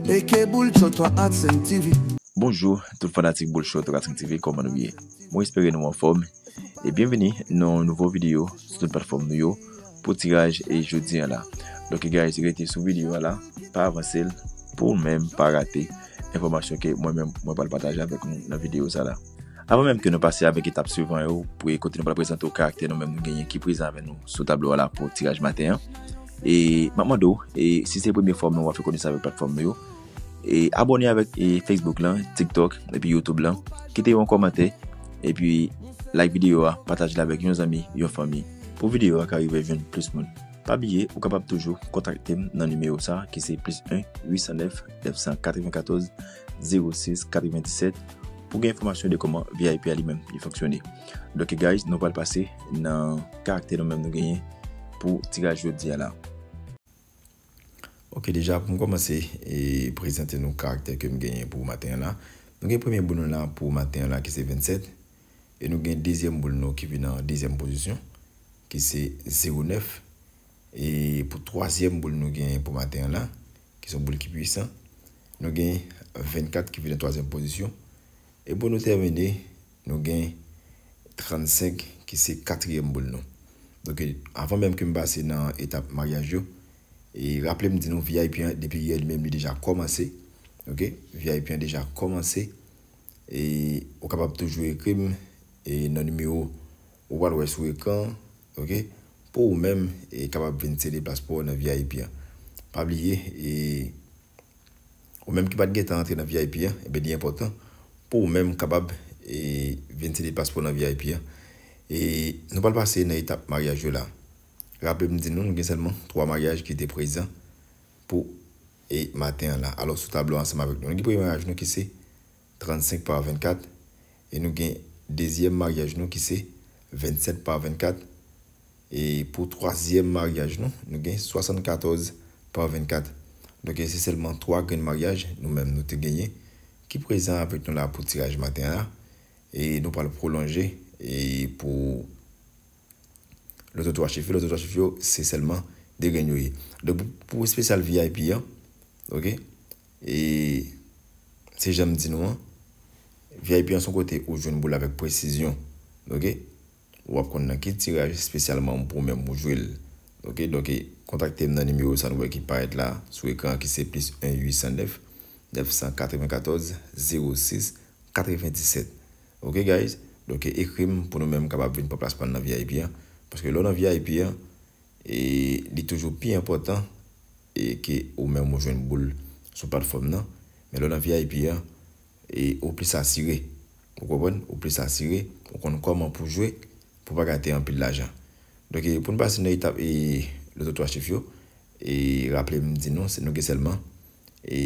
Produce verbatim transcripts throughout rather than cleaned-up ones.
Eke Boul Cho twa Atsen T V. Bonjou tout fanatik Boul Cho twa Atsen T V, kòman nou ye? Mwen espere nou anfòm. E byenveni nan yon nouvo videyo sou tout platfòm nou yo pou tiraj e jodi an la. Donk guys, rete sou videyo a la, pa avanse l pou w menm pa rate enfòmasyon ke mwen menm mwen pral pataje avèk nou nan videyo sa la. Avan menm ke nou pase avèk etap swivan yo, pou kote nou pral prezante w karaktè nou menm nou genyen ki prezan avèk nou sou tablo a la pou tiraj maten an. E m ap mande w, e si se premye fwa w menm w ap fè konesans avèk platfòm nou yo, e abòne avèk e Facebook lan, TikTok, epi YouTube lan. Kite yon kòmantè, epi like videyo a, pataje l avèk yon zanmi, yon fanmi, pou videyo a ka rive jwenn plis moun. Pa bliye, ou kapab toujou kontakte m nan nimewo sa a, ki se plis en uit san nèf nèf san katrevenkatòz zewo sis katrevendiset, pou gen enfòmasyon de kòman V I P a li menm li fonksyone. Donk guys, nou pral pase nan karaktè nou menm nou genyen pou tiraj jodi a la. Ok, deja pou m kòmanse e prezante nou karaktè ke m genyen pou maten an la. Nou gen premye boul nou la pou maten an la ki se vennsèt. E nou gen dezyèm boul nou ki vin an dezyèm pozisyon, ki se zewo nèf. E pou twazyèm boul nou gen pou maten an la, ki se yon boul ki pwisan, nou gen vennkat ki vin an twazyèm pozisyon. E pou nou tèmine, nou gen trannsenk ki se katriyèm boul nou. Donk, avan menm ke m pase nan etap maryaj yo, e raple m di nou V I P an, depi yè li menm li deja kòmanse. Ok? V I P an deja kòmanse. E ou kapab toujou ekri m e nan nimewo ou pral wè sou ekran, ok? Pou ou menm e kapab vin sede plas pou w nan V I P an. Pa bliye, e ou menm ki pa t gentan antre nan V I P an, ebyen li enpòtan pou ou menm kapab e vin sede plas pou w nan V I P an. E nou pral pase nan etap maryaj yo la. Raple m di nou, nou gen sèlman twa maryaj ki te prezan pou e maten an la. Alò, sou tablo ansanm avèk nou, nou gen premye maryaj nou ki se trannsenk pa vennkat, e nou gen dezyèm maryaj nou ki se vennsèt pa vennkat, e pou twazyèm maryaj nou, nou gen swasannkatòz pa vennkat. Donk, se sèlman twa grenn maryaj nou menm nou te genyen ki prezan avèk nou la pou tiraj maten an la, e nou pral pwolonje e pou loto twa chif yo, loto twa chif yo, se sèlman de grenn yo ye. Donk, pou, pou espesyal V I P an, ok, e se jan m di nou an, V I P an se yon kote ou jwenn boul avèk presizyon, ok? W ap konn nan ki tiraj espesyalman pou ou menm ou jwe l. Ok, donk, e kontakte m nan nimewo sa nou wè ki parèt la sou ekran an, ki se plis en uit san nèf nèf san katrevenkatòz zewo sis katrevendisèt. Ok, guys? Donk, e ekri m pou nou menm kapab vin pran plas pa n nan V I P an. Paske lè w nan V I P an, e li toujou pi enpòtan e ke ou menm ou jwenn boul sou platfòm nan. Men lè w nan V I P an, e ou plis asire. Ou konprann? Ou plis asire, ou konn kòman pou jwe, pou pa gate anpil lajan. Donk, e pou n pase nan etap e loto twa chif yo, e raple m di nou, se nou gen sèlman e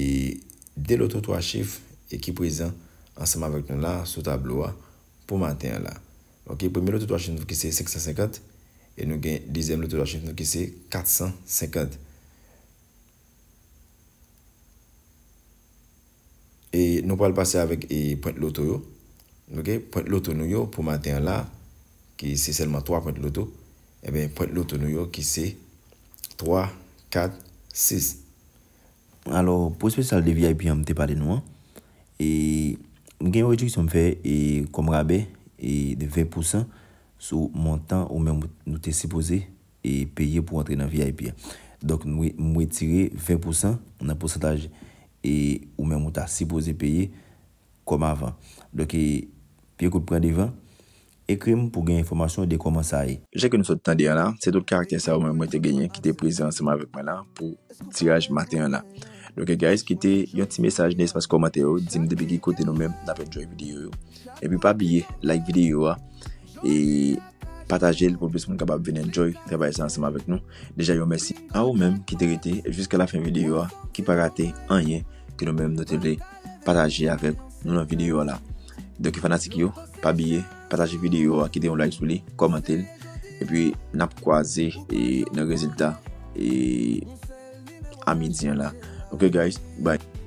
de loto twa chif e ki prezan ansanm avèk nou la sou tablo a pou maten an la. Ok, premye loto twa chif nou ki se senk san senkant, e nou gen dezyèm loto twa chif nou ki se kat san senkant. E nou pral pase avèk e pwent loto yo. Ok, pwent loto nou yo pou maten an la, ki se sèlman twa pwent loto. Ebyen, pwent loto nou yo ki se twa, kat, sis. Alò, pou espesyal de V I P an m te pale nou an, e m gen yon rediksyon m fè e kòm rabè e de ven pousan sou montan ou menm nou te sipoze e peye pou antre nan V I P an. Donk, m re-, m retire ven pousan nan pousantaj e ou menm ou ta sipoze peye kòm avan. Donk, e pye kout pran devan, ekri m pou gen enfòmasyon de kòman sa ye. Jan ke nou sot tande an la, se tout karaktè sa yo mwen, mwen te genyen ki te prezan ansanm avèk mwen la pou tiraj maten an la. Donk, guys, kite yon ti mesaj nan espas kòmantè yo, di m depi ki kote nou menm n ap enjoy videyo yo. Epi pa bliye like videyo a e pataje l pou plis moun kapab vin enjoy travay sa ansanm avèk nou. Deja yon mèsi a ou menm ki te rete jiska lafen videyo a, ki pa rate anyen ke nou menm nou te vle pataje avèk nou nan videyo a la. Donk, fanatik yo, pa bliye pataje videyo a, kite yon like sou li, kòmante l, epi n ap kwaze e nan rezilta e a midi an la. Ok, guys, bye.